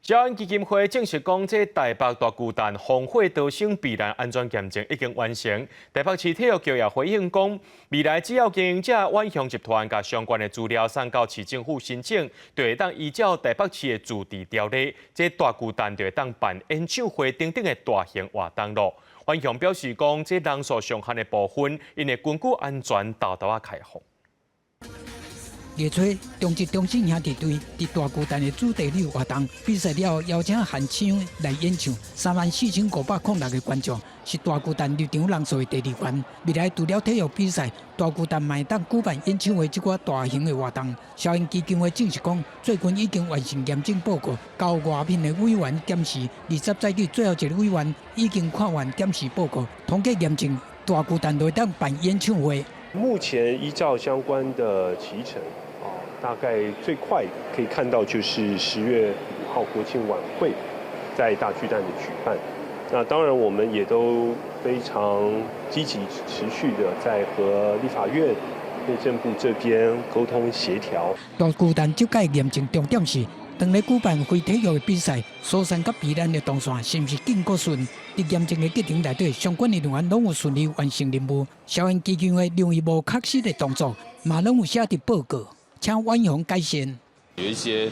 蕭安基金會證實講，這台北大巨蛋防火逃生避難安全驗證已經完成。台北市體育局也回應講，未來只要經營者遠雄集團共相關的資料送到市政府申請，就會當依照台北市的自治條例，這大巨蛋就會當辦演唱會等等的大型活動囉。遠雄表示講，這人數上限的部分，𪜶會根據安全沓沓仔開放。月初，中職中信兄弟隊佇大巨蛋的主題日活動比賽了後，邀請韓唱來演唱，34,506個觀眾，是大巨蛋入場人數的第二懸。未來除了體育比賽，大巨蛋嘛會當舉辦演唱會這款大型的活動。蕭安基金會證實講，最近已經完成驗證報告，交外面的委員檢視。20早起最後一个委員已經看完檢視報告，通過驗證，大巨蛋就會當辦演唱會。目前依照相關的期程，大概最快可以看到就是10月5號國慶晚會在大巨蛋的舉辦。那當然，我們也都非常積極持續的在和立法院、內政部這邊溝通協調。大巨蛋這屆驗證重點是，當咧舉辦非體育的比賽，疏散佮避難的動線是毋是經過順？佇驗證的過程內底，相關的人員攏有順利完成任務。蕭安基金會認為無確實的動作，嘛攏有寫佇報告，請遠雄改善。有一些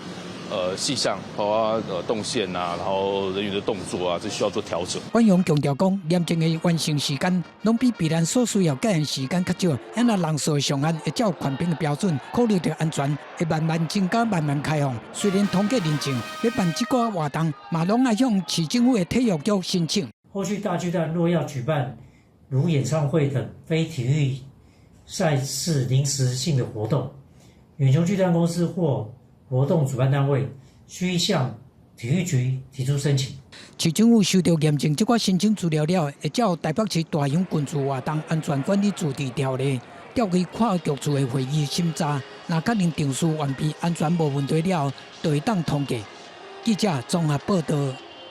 細項，包括動線啊，然後人員的動作啊，這需要做調整。遠雄強調講，驗證的完成時間攏比避難所需要檢驗時間較少，因為人數上限會照寬頻的標準，考慮著安全，會慢慢增加，慢慢開放。雖然通過認證，欲辦這個活動，嘛攏愛向市政府的體育局申請。後續大巨蛋若要舉辦如演唱會等非體育賽事臨時性的活動，遠雄巨蛋公司或活動主辦單位須向體育局提出申請。市政府收到驗證這款申請資料了後，會照台北市大型群聚活動安全管理自治條例，召開跨局處的會議審查，若確認程序完備、安全無問題了後，就會當通過。記者綜合報道。